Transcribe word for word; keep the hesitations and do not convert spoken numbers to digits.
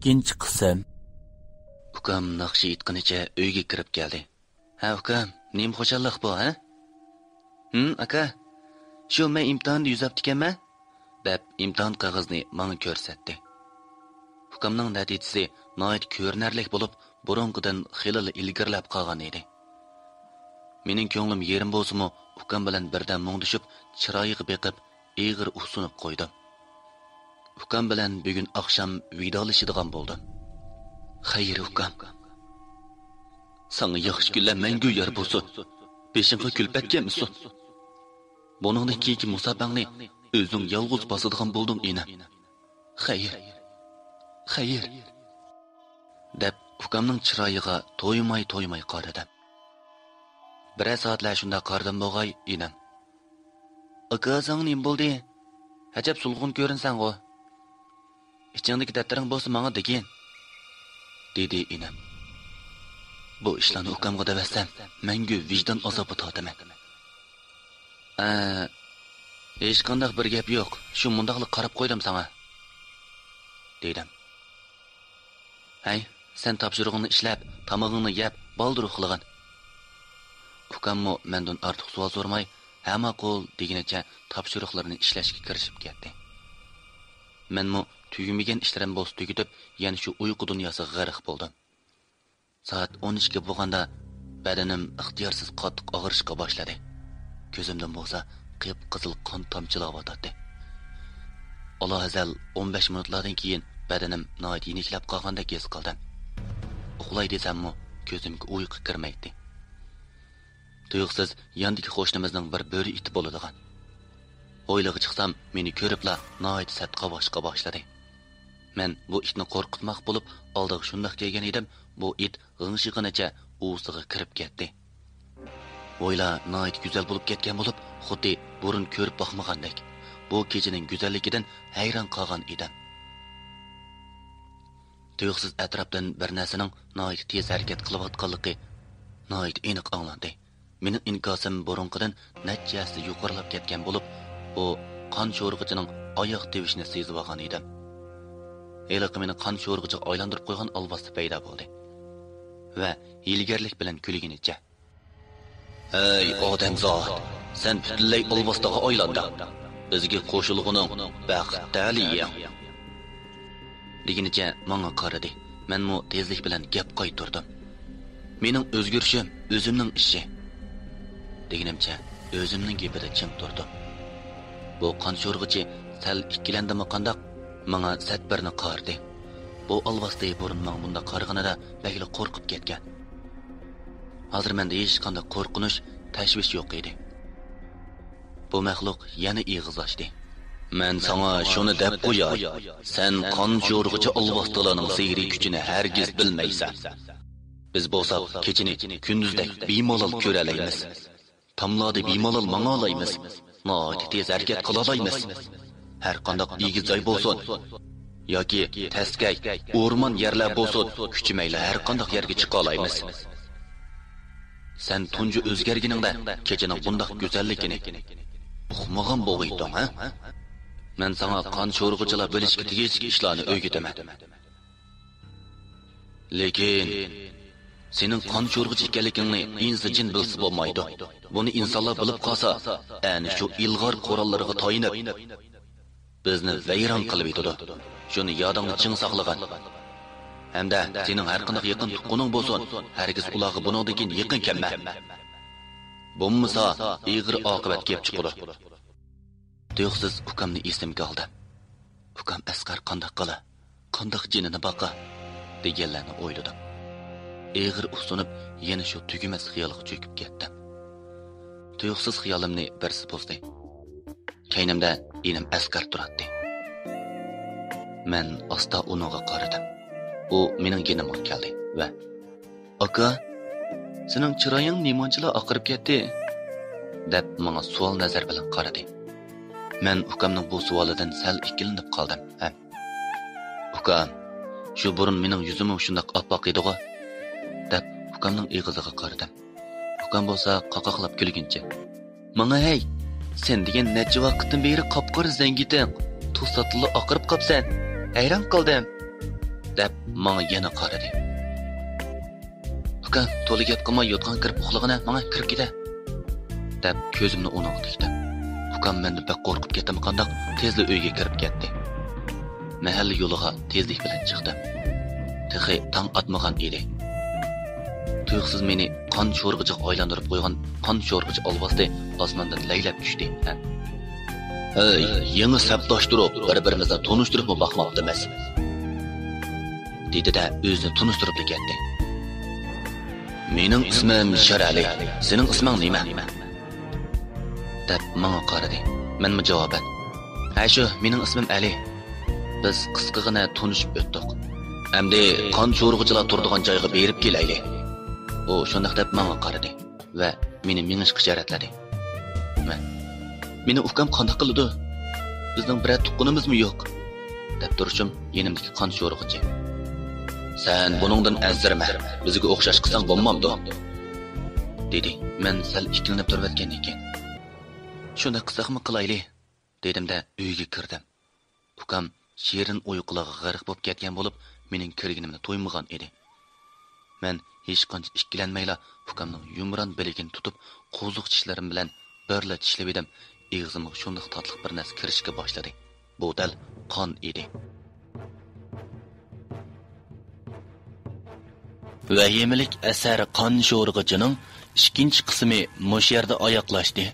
ئىككىنچى قىسىم. ئۇكام ناخشا ئېيتقىنىچە ئۆيگە كىرىپ كەلدى. ھە، ئۇكام، نېمە خۇشاللىق بۇ، ھە؟ ھىم، ئاكا، شۇ مەن ئىمتىھاندا يۈز ئاپتىكەنمەن، دەپ ئىمتىھان قەغىزىنى ماڭا كۆرسەتتى. ئۇكامنىڭ نەتىجىسى ناھايىتى كۆرۈنەرلىك بولۇپ، بۇرۇنقىدىن خېلىلا ئىلگىرىلەپ قالغان ئىدى. مېنىڭ كۆڭلۈم يېرىم بولسىمۇ، ئۇكام بىلەن بىردەم مۇڭدىشىپ، چىرايىغا بېقىپ، ئېغىر ئۇھسىنىپ قويدۇم. ئۇكام بىلەن بۈگۈن ئاخشام ۋىدالىشىدىغان بولدۇم. خەير، ئۇكام. ساڭا ياخشى كۈنلەر مەڭگۈ يار بولسۇن. بېشىڭغا كۈلپەت كەلمىسۇن. بۇنىڭدىن كېيىنكى مۇساپەڭنى ئۆزۈڭ يالغۇز باسىدىغان بولدۇڭ، ئىنىم. خەير. خەير. دەپ، ئۇكامنىڭ چىرايىغا تويماي-تويماي قارىدىم. بىرەر سائەتلەر شۇنداق قارىدىم بوغاي، ئىنىم. ئاكا، ساڭا نېمە بولدى؟ ئەجەب سولغۇن كۆرۈنسەڭغۇ. ئىچىڭدىكى دەردلىرىڭ بولسا ماڭا دېگىن، دېدى ئىنىم. بۇ ئىشلارنى ئۇكامغا دەۋەتسەم، مەڭگۈ ۋىجدان ئازابى تارتىمەن. ئە، ھېچقانداق بىر گەپ يوق، شۇ مۇنداقلا قاراپ قويدۇم ساڭا، دېدىم. ھەي، سەن تاپشۇرۇقۇڭنى ئىشلەپ، تامىقىڭنى يەپ، بالدۇر ئۇخلىغىن. ئۇكاممۇ مەندىن ئارتۇق سوئال سورىماي، ھە ماقۇل دېگىنىچە تاپشۇرۇقلىرىنى ئىشلەشكە كىرىشىپ كەتتى. مەنمۇ تۈگىمىگەن ئىشلىرىمنى بولسا تۈگىتىپ، يەنە شۇ ئۇيقۇ دۇنياسىغا غەرق بولدۇم. سائەت ئون ئىككى بولغاندا بەدىنىم ئىختىيارسىز قاتتىق ئاغرىشقا باشلىدى. كۆزۈمدىن بولسا قىپقىزىل قان تامچىلاۋاتاتتى. ئالاھەزەل ئون بەش مىنۇتلاردىن كېيىن بەدىنىم ناھايىتى يېنىكلەپ قالغاندەك ھېس قىلدىم. ئۇخلاي دېسەممۇ كۆزۈمگە ئۇيقۇ كىرمەيتتى. تۇيۇقسىز ياندىكى قوشنىمىزنىڭ بىر بۆرە ئىتى بولىدىغان. ھويلىغا چىقسام، مېنى كۆرۈپلا ناھايىتى سەت قاۋاشقا باشلىدى. مەن بۇ ئىتنى قورقۇتماق بولۇپ، ئالدىغا شۇنداق كەلگەن ئىدىم، بۇ ئىت غىڭشىغىنىچە ئۇۋىسىغا كىرىپ كەتتى. ھويلا ناھايىتى گۈزەل بولۇپ كەتكەن بولۇپ، خۇددى بۇرۇن كۆرۈپ باقمىغاندەك، بۇ كېچىنىڭ گۈزەللىكىدىن ھەيران قالغان ئىدىم. تۇيۇقسىز ئەتراپتىن بىر نەرسىنىڭ ناھايىتى تېز ھەرىكەت قىلىۋاتقانلىقى ناھايىتى ئېنىق ئاڭلاندى. مېنىڭ ئىنكاسىم بۇرۇنقىدىن نەچچە ھەسسە يۇقىرىلاپ كەتكەن بولۇپ، بۇ قان شورىغۇچىنىڭ ئاياغ تىۋىشىنى سېزىۋالغان ئىدىم. ھېلىقى مېنى قان شورىغۇچىغا ئايلاندۇرۇپ قويغان ئالۋاستى پەيدا بولدى ۋە ھىيلىگەرلىك بىلەن كۈلگىنىچە، «ھەي، ئادەمزات، سەن پۈتۈنلەي ئالۋاستىغا ئايلاندىڭ. بىزگە قوشۇلغىنىڭ بەخت تەلىيىڭ.» دېگىنىچە ماڭا قارىدى. مەنمۇ تېزلىك بىلەن گەپ قايتۇردۇم. «مېنىڭ ئۆزگىرىشىم ئۆزۈمنىڭ ئىشى.» دېگىنىمچە ئۆزۈمنىڭ گېپىدە چىڭ تۇردۇم. بۇ قان شورىغۇچى سەل ئىككىلەندىمۇ قانداق، ماڭا سەت بىرنى قارىدى. بۇ ئالۋاستى بۇرۇن ماڭا بۇنداق قارىغىنىدا بەكلا قورقۇپ كەتكەن. ھازىر مەندە ھېچقانداق قورقۇنچ، تەشۋىش يوق ئىدى. بۇ مەخلۇق يەنە ئېغىز ئاچتى. «مەن ساڭا شۇنى دەپ قوياي، سەن قان شورىغۇچى ئالۋاستىلارنىڭ سېھرىي كۈچىنى ھەرگىز بىلمەيسەن. بىز بولساق كېچىنى كۈندۈزدەك بىمالال كۆرەلەيمىز. تاملاردا بىمالال ماڭالايمىز. ناھايىتى تېز ھەرىكەت قىلالايمىز. ھەر قانداق ئېگىز جاي بولسۇن ياكى تەسكەي، ئورمان يەرلەر بولسۇن، كۈچىمەيلا ھەر قانداق يەرگە چىقالايمىز. سەن تۇنجى ئۆزگەرگىنىڭدە كېچىنىڭ بۇنداق گۈزەللىكىنى ئۇقمىغان بوغۇيتتۇڭ، ھە؟ مەن ساڭا قان شورىغۇچىلار بىلىشكە تېگىشلىك ئىشلارنى ئۆگىتىمەن. لېكىن سېنىڭ قان شورىغۇچى ئىكەنلىكىڭنى ئىنسى جىن بىلسە بولمايدۇ. بۇنى ئىنسانلار بىلىپ قالسا، ئەنە شۇ ئىلغار قوراللىرىغا تايىنىپ، بىزنى ۋەيران قىلىۋېتىدۇ. شۇنى يادىڭدا چىڭ ساقلىغىن. ھەمدە سېنىڭ ھەرقانداق يېقىن تۇغقىنىڭ بولسۇن، ھەرگىز ئۇلارغا بۇنىڭدىن كېيىن يېقىن كەلمە. بولمىسا، ئېغىر ئاقىۋەت كېلىپ چىقىدۇ.» تۇيۇقسىز ئۇكامنى ئېسىمگە ئالدىم. ئۇكام ئەسقەر قانداق قىلا، قانداق جېنىنى باقا دېگەنلەرنى ئويلىدىم. ئېغىر ئۇھسىنىپ، يەنە شۇ تۈگىمەس خىيالغا چۆكۈپ كەتتىم. تۇيۇقسىز خىيالىمنى بىرسى بۇزدى. كەينىمدە ئىنىم ئەسقەر تۇراتتى. مەن ئاستا ئۇنىڭغا قارىدىم. ئۇ مېنىڭ يېنىمغا كەلدى ۋە، «ئاكا، سېنىڭ چىرايىڭ نېمانچىلا ئاقىرىپ كەتتى؟» دەپ ماڭا سوئال نەزەر بىلەن قارىدى. مەن ئۇكامنىڭ بۇ سوئالىدىن سەل ئىككىلىنىپ قالدىم ھەم، «ئۇكام، شۇ بۇرۇن مېنىڭ يۈزۈممۇ شۇنداق ئاپئاق ئىدىغۇ؟» دەپ ئۇكامنىڭ ئېغىزىغا قارىدىم. ئۇكام بولسا قاقاقلاپ كۈلگىنىچە، «ماڭا ھەي، سەن دېگەن نەچچە ۋاقىتتىن بېرى قاپقارا زەڭگىتىڭ، توساتتىنلا ئاقىرىپ قاپسەن، ھەيران قالدىم.» دەپ ماڭا يەنە قارىدى. «ئۇكا، تولا گەپ قىلماي يوتقانغا كىرىپ ئۇخلىغىنە، ماڭا كىرىپ كېتە» دەپ، كۆزۈمنى ئۇنىڭغا تىكتىم. ئۇكام مەندىن بەك قورقۇپ كەتتىمۇ قانداق، تېزلا ئۆيگە كىرىپ كەتتى. مەھەللە يولىغا تېزلىك بىلەن چىقتىم. تېخى تاڭ ئاتمىغان ئىدى. تۇيۇقسىز مېنى قان شورىغۇچىغا ئايلاندۇرۇپ قويغان قان شورىغۇچى ئالۋاستى ئاسماندىن لەيلەپ چۈشتى ھەم، «ھەي، يېڭى سەپداش تۇرۇپ، بىر-بىرىمىزنى تونۇشتۇرۇپمۇ باقماپتىمىز» دېدى-دە، ئۆزىنى تونۇشتۇرۇپلا كەتتى. «مېنىڭ ئىسمىم شېرئەلى، سېنىڭ ئىسمىڭ نېمە؟» دەپ ماڭا قارىدى. مەنمۇ جاۋابەن، «ھە شۇ، مېنىڭ ئىسمىم ئەلى. بىز قىسقىغىنە تونۇشۇپ ئۆتتۇق. ئەمدى قان شورىغۇچىلار تۇرىدىغان جايغا بېرىپ كېلەيلى.» ئۇ شۇنداق دەپ ماڭا قارىدى ۋە مېنى مېڭىشقا ئىشارەتلىدى. مەن، «مېنىڭ ئۇكام قانداق قىلىدۇ؟ بىزنىڭ بىرەر تۇغقىنىمىزمۇ يوق» دەپ تۇرۇشۇم، يېنىمدىكى قان شورىغۇچى، «سەن بۇنىڭدىن ئەنسىرىمە، بىزگە ئوخشاش قىلساڭ بولمامدۇ؟» دېدى. مەن سەل ئىككىلىنىپ تۇرۇۋەتكەندىن كېيىن، «شۇنداق قىلساقمۇ قىلايلى» دېدىم-دە، ئۆيگە كىردىم. ئۇكام شېرىن ئۇيقۇلارغا غەرق بولۇپ كەتكەن بولۇپ، مېنىڭ كىرگىنىمنى تۇيمىغان ئىدى. مەن ھېچقانچە ئىككىلەنمەيلا ئۇكامنىڭ يۇمران بىلىكىنى تۇتۇپ، قوزۇق چىشلىرىم بىلەن بىرلا چىشلىۋىدىم. ئېغىزىمغا شۇنداق تاتلىق بىر نەرسە كىرىشكە باشلىدى. بۇ دەل قان ئىدى. ۋەھىمىلىك ئەسەر قان شورىغۇچىنىڭ ئىككىنچى قىسمى مۇشۇ يەردە ئاياغلاشتى.